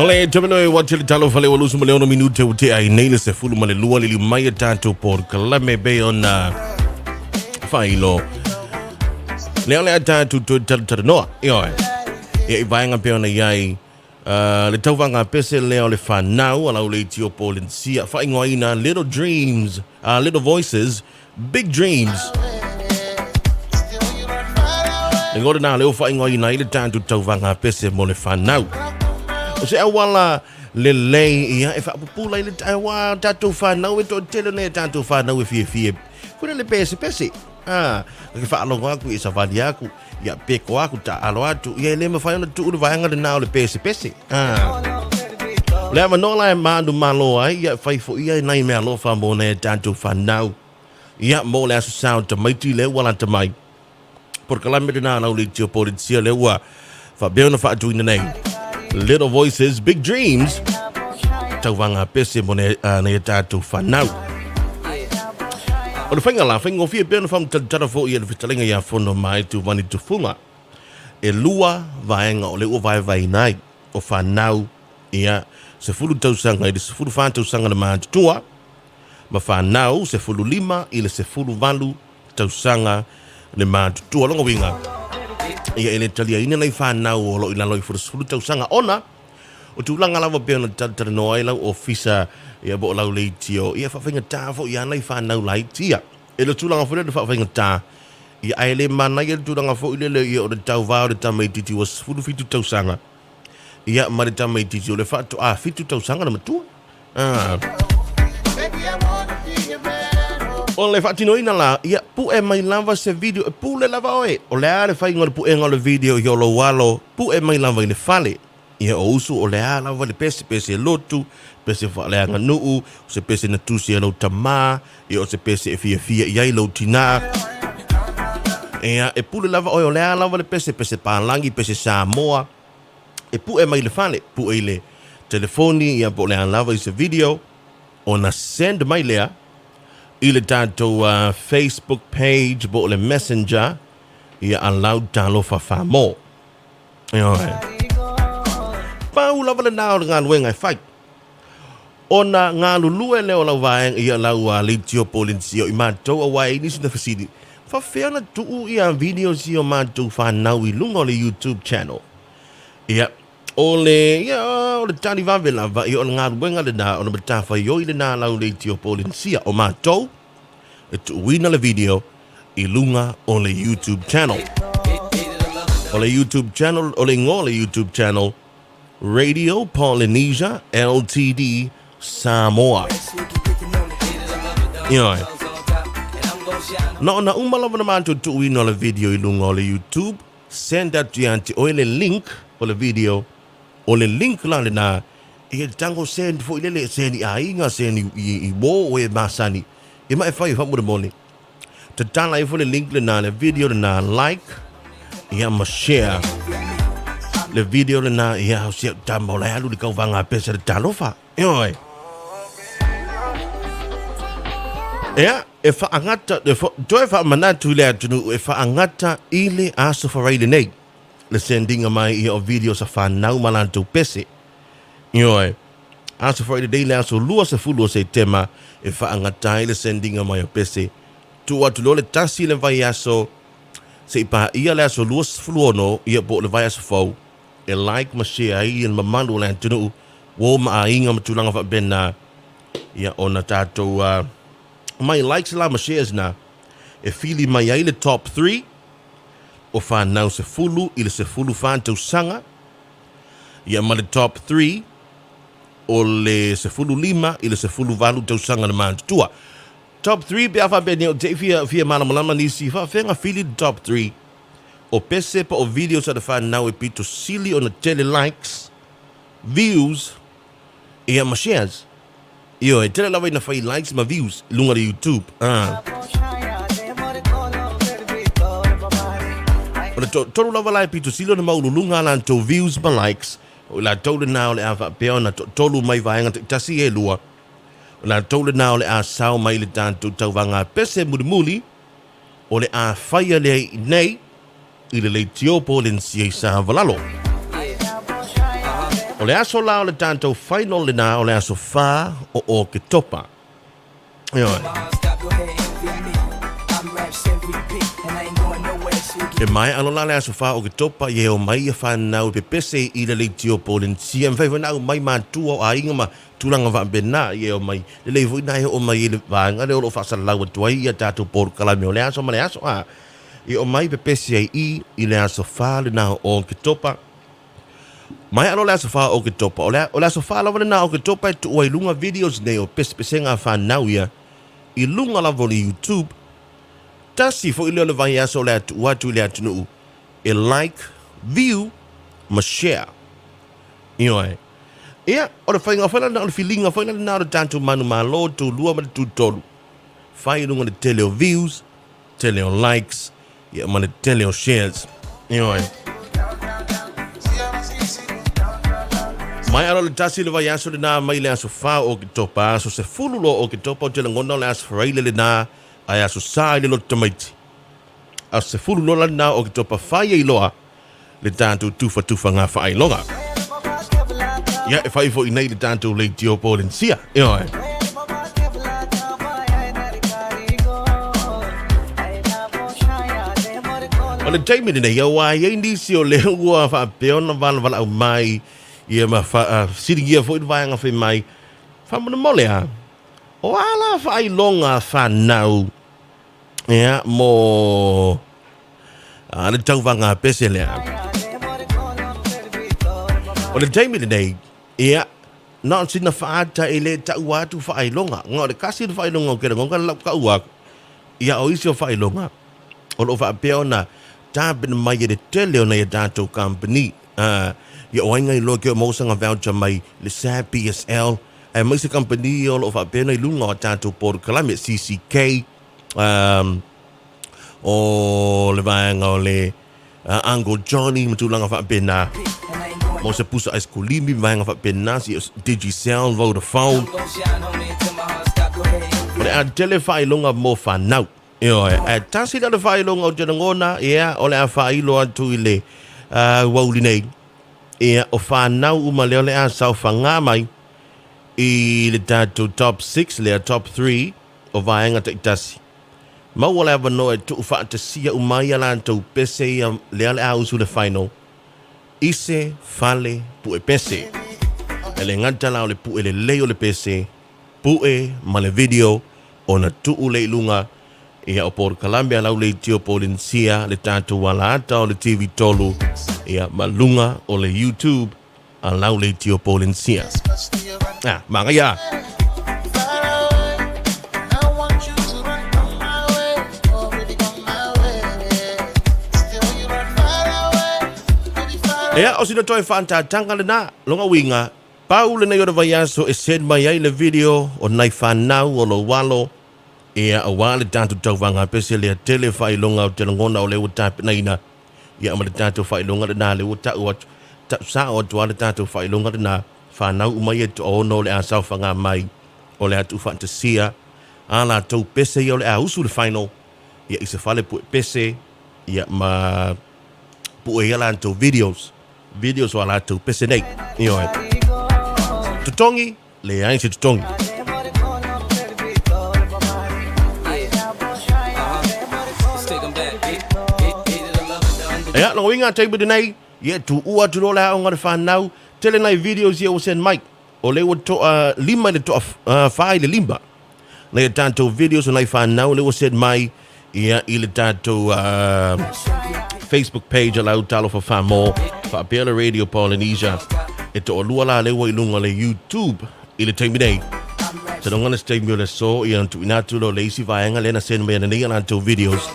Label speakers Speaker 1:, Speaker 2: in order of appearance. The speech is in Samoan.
Speaker 1: O le tavelo e wati le talo fale ua 26 minute ua tea ai nei le 12 liliu mai e tatou polokalame pei ona faailoa. Lea o le a tatou toe talatalanoa. Ioe. Ia i vaega pei ona i ai le tauvaga pese lea o le fanau a lau leitio Polenisia faaigoaina Little Dreams, Little Voices, Big Dreams. Le igoa lena lea ua faaigoaina ai le tatou tauvaga pese mo le fanau. O se auala lelei ia e faapupula ai le aua tatou fanau e toatele nei tatou fanau e fiafia foi le pese pese. Ah, ke faalogo aku i savali aku, ia peko aku, taalo atu, ia e le mafai ona tuu le vaega lena o le pese pese. Ah. O le avanoa la e manumalo ai, ia fai foi ia nai mea alofa mo nai a tatou fanau. Ia, mo le Aso Sa o tamaiti lea ua lata mai. Polokalame lena a lau leitio Polenisia lea ua faapea ona faatuina nei. Little Voices, Big Dreams. Tauvaga pese mo nei a tatou fanau. O le faiga la, faigofie pea ona faamatalatala foi e le fetalaiga ia Fono mai Tuvani Tufuga. E lua vaega o lea ua vaevaeina ai o fanau ia 10 tausaga i le 14 tausaga le matutua ma fanau 15 i le 18 tausaga le matutua. Lona uiga, ia e le taliaina nai fanau o lo o i lalo ifo o le 10 tausaga ona o tulaga lava pei ona talatalanoa ai lau ofisa ia po o lau leitio ia e faafaigata foi ia nai fanau laiti ia. E le o tulaga foi lea o le faafaigata ia ae le manaia le tulaga foi lele ia o le tauva o le tamaitiiti ua 17 tausaga ia ma le tamaitiiti o le faatoa 7 tausaga le matua. Ah. O le faatinoina la, ia pue mai lava se video, e pule lava oe. O le a le faiga o le puega o le video i o lou alo, pue mai lava i le fale. Ia o usu o le a lava le pese, pese lotu, pese faaleaganuu, o se pese na tusi e lou tamā, ia o se pese e fiafia i ai lou tinā. Ia, e pule lava oe o le a lava le pese, pese palagi, pese Samoa, e pue mai le fale, pue i le telefoni, ia po o le a lava i se video, ona send mai lea i le tatou Facebook page po o le Messenger ia a Lau Talofa Famo. Ioe. Pau lava lena o le galuega e fai. Ona galulue lea o lau vaega ia lau leitio po o Lindsay i matou aua e i ai nisi na fesili, faafefea ona tuu ia videos ia o matou fanau i luga o le YouTube channel. Ia, o le, ia, o le tali vave lava, ia o le galuega lena, o le matafaioi lena a lau leitio po o Lindsay, o matou e tuuina le video i luga o le YouTube channel. O le YouTube channel, o le igoa o le YouTube channel, Radio Polynesia LTD Samoa. Ioe. Na ona uma lava na matou tuuina o le video i luga o le YouTube, send atu ia te oe le link o le video, o le link la lena, ia tago send foi lele, send i aiga, send i uō o e masani, ia ma e fai faamolemole. Tatala ifo le link lena, le video lena, like, ia ma share le video lena, ia o si au tama o la e alu i le tauvaga a pese le talofa. Ioe. Ia, e faagata, e fa, toe faamanatu i le atunuu, e faagata i le Aso Faraile lenei, le sendinga mai ia o video sa fanau ma latou pese. Ioe. Aso Faraile nei le aso 20 o Setema e faagata ai le sendinga mai o pese. Tuu atu loa le tasi le vaiaso se i paia le aso 26 ia po o le vaiaso fou e like ma share ai ia le mamalu o le atunuu uo ma aiga ma tulaga faapena ia ona tatou mai likes la ma shares na e fili mai ai le top 3 o fanau 10 i le 14 tausaga ia ma le top 3 o le 15 i le 18 tausaga le matutua. Top 3 pe a faapea nei o te i fia, fia malamalama nisi, faafefea fili le top 3 o pese po o videos a le fanau e pito sili ona tele likes, views ia ma shares. Ioe, tele lava ina fai likes ma views i luga o le YouTube. Ah. O le toatolu lava la e pito sili ona maualuluga a latou views ma likes, o i latou lena o le a faapea ona toatolu mai vaega taitasi e lua. O i latou lena o le a sao mai i le tatou tauvaga pese mulimuli o le a faia lea i inei i le leitio po o le NCA Savalalo. O le aso la o le tatou final lena o le aso 4 o Oketopa. Ioe. E maea loa la le aso 4 o Oketopa, ia e omai ia fanau e pepese i le leitio Polenisia. E mafai foi ona aumai matua o aiga ma tulaga faapena, ia e omai. Lelei foi na e oo mai i le vaega lea o lo o faasalalau atu ai ia tatou polokalame o le aso ma le aso. A, ia omai pepese ai i i le aso 4 lena o Oketopa. Maea loa le aso 4 o Oketopa, o le, o le aso 4 lava lena o Oketopa e tuu ai i luga videos nei o pesepesega a fanau ia i luga lava o le YouTube. Tasi foi lea o le vaiaso o le a tuu atu i le atunuu e like, view ma share. Ioe. Ia, o le faiga foi lena, o le filiga foi lena o le tatou manumalo, tulua ma le tutolu. Fai i luga le tele o views, tele o likes, ia ma le tele o shares. Ioe. Mai alo le tasi le vaiaso lena mai le aso 4 o Oketopa, aso 10 loa o Oketopa ou te lagona o le aso Faraile lena, ae aso Sa i le loto tamaiti. Aso 10 loa la lena o Oketopa fai ai loa le tatou tufatufaga faailoga. Ia, e fai foi nei le tatou leitio Polensia. Ioe. O le taimi lenei, aua e i ai nisi o lea ua faapea ona valavala'au mai, ia ma fesiligia foi le vaega fai mai, faamolemole a, o a la faailoga fanau, ia, mo A le tauvaga pese lea. O le taimi lenei, ia, na o sina faata e le taua atu faailoga. Na o le kasi le faailoga o ke lagona lau taua aku. Ia, o isi o faailoga, o loo faapea ona tapena mai e le tele o nai a tatou company. Ia, o ai ngai loa ke o maua sanga voucher mai le SAP BSL, aemaise company ia o loo faapea ona i luga o a tatou polokalame, CCK, o le vaega o le Uncle Johnny ma tulaga faapena mo se pusa ice kulimi ma vaega faapena si Digicel, Vodafone. O le a tele faailoga mo fanau. Ioe, ae tasi la le faailoga ou te lagona, ia, o le a faailo atu i le uauli nei. Ia, o fanau uma lea o le a saofaga mai i le tatou top 6 lea, top 3 o vaega taitasi. Maua le avanoa e tuufaatasia uma ai a latou pese ia lea le a usu le final i se fale pue pese. E le gata la o le pue lelei o le pese, pue ma le video ona tuu lea i luga ia o polokalame a lau leitio Polensia le tatou alaata o le TV 3 ia ma luga o le YouTube a lau leitio Polensia. Ah, manaia. Ea, o sina toe whaantatanga lena, longa uiga, pau lenei o le vaiaso e send mai ai le video o nai whanau o lou alo, ia aua le tatou tauvaga pese lea tele faailoga o te lagona o lea ua tapenaina. Ia ma le tatou faailoga lena lea ua tau atu, tau sao atu lava le tatou faailoga lena, fanau uma ia e toaono o le a saofaga mai, o le a tuufaatasia a latou pese ia o le a usu i le final, ia i se fale pue pese, ia ma pue ai a latou videos, videos o a latou pese nei. Ioe. Totogi, leai se totogi. Ia, lona uiga taimi lenei, ia tuua atu loa le aoga le whanau, tele nai videos ia ua send mai. O lea ua toa lima i le toa wha i le lima. Nai a tatou videos o nai whanau lea ua send mai ia i le tatou Facebook page a lau Talofa Whamo, faapea le Radio Polynesia. E toalua la lea ua i luga o le YouTube i le taimi nei. Seiloga se taimi o le aso ia ona tuuina atu lea o le isi vaega lea na send mai ananei a latou videos.